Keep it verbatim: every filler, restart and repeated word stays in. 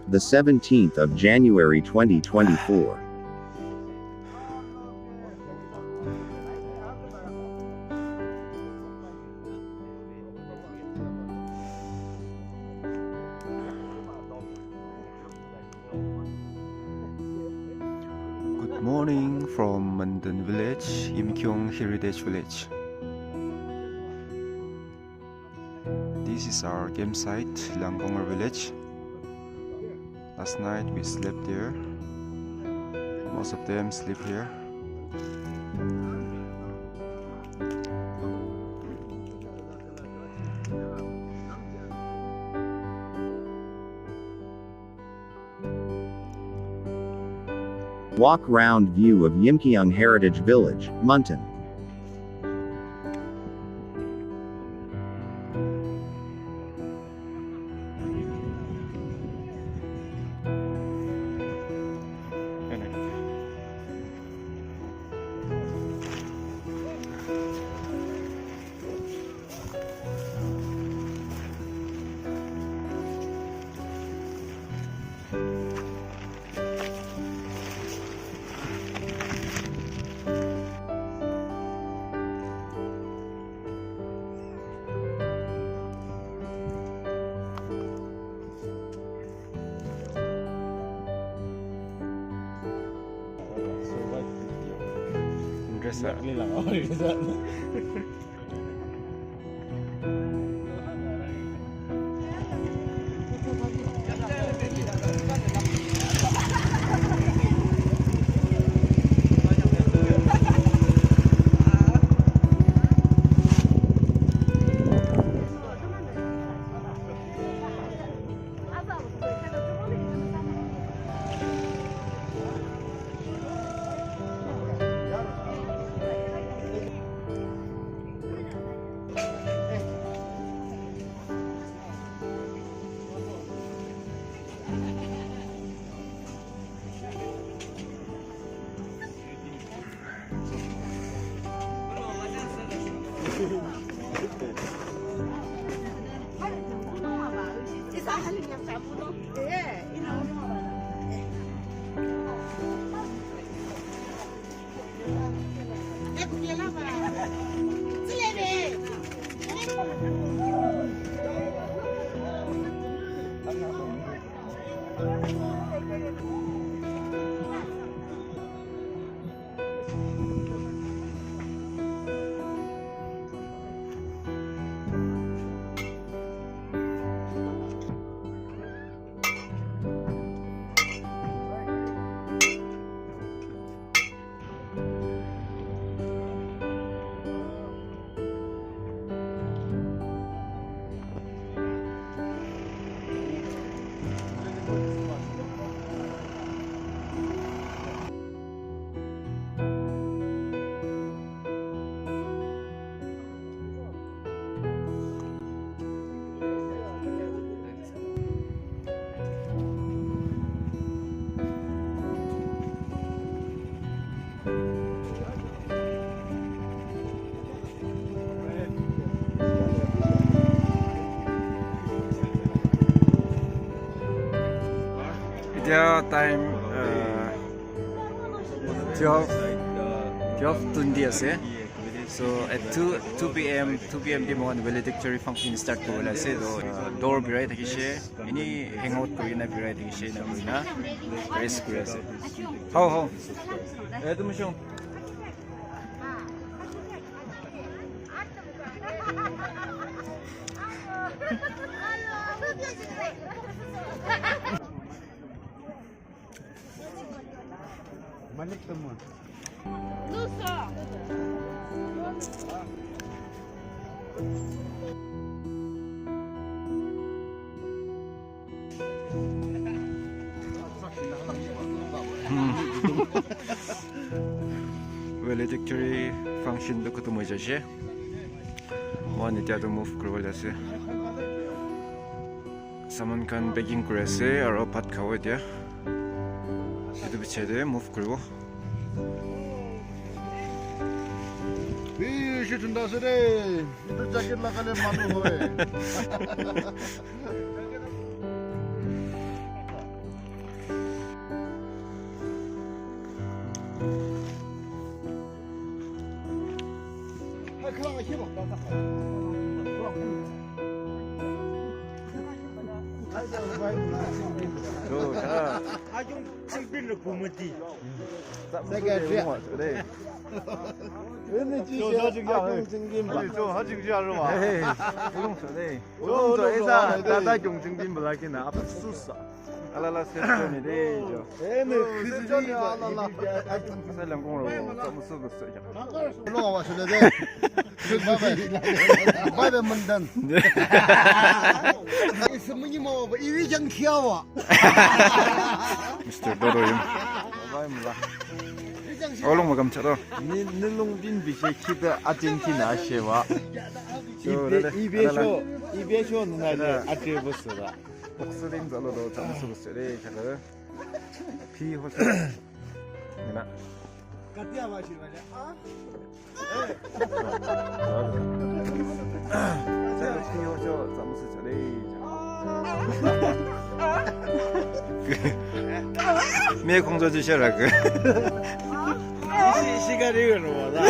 The seventeenth of January twenty twenty-four. Good morning from Mandan Village, Yimkhiung Heritage Village. This is our campsite, Langkonger Village. Last night we slept there. Most of them sleep here. Walk round view of Yimkhiung Heritage Village, Muntin. Dress up. Etia time, uh, twelve, twelve twenty ase. So at two, two p m, two p m te moikhan valedictory function start kuribole ase. So, uh, door birai thakishe, eni hangout kurina birai thakishe, ena kurina rest kuri ase. Hao, hao. Eh, tum shung. Malik teman. Valedictory function tu khatam hoi jaise. Moikhan etia tu move kuribole ase. Saman khan packing kuri ase aro bhat khabo etia. Etu piche te move kuribo. Bishi thanda ase de. Etu jacket lagale manu hoi. Yo, ya. Ayung Chingbin lo kumati. Secretary. Hey, so, ha jing jia ro wa. Hey, bulung so deh. Bulung so, esa, tata kyung jing bin bala kina, apa susah. Ala la, ses ni deh, jo. Eh, ni, ses ni, ala la. Saya lang kong ro, tak musuh ke saya. Lo wa su deh. Bye bye. Bye bye, Mandan. Is muni mo, ba, iwi jang khiawa. Mister Dodo yun. Bye bye, mula. Olong magam charo. Ni, nilung din bisi kita Argentina shewa. Ibe, ibe sho, ibe sho nuna le atre bosura. Boxing zalo do, tam su bosure, chaka. Pi ho. Mina. Katia ba shi ba le. Ah? Pi ho sho, tam su chare. Me kong zo ji sha ra ke. Ishi, ishi ga ri ro wa da.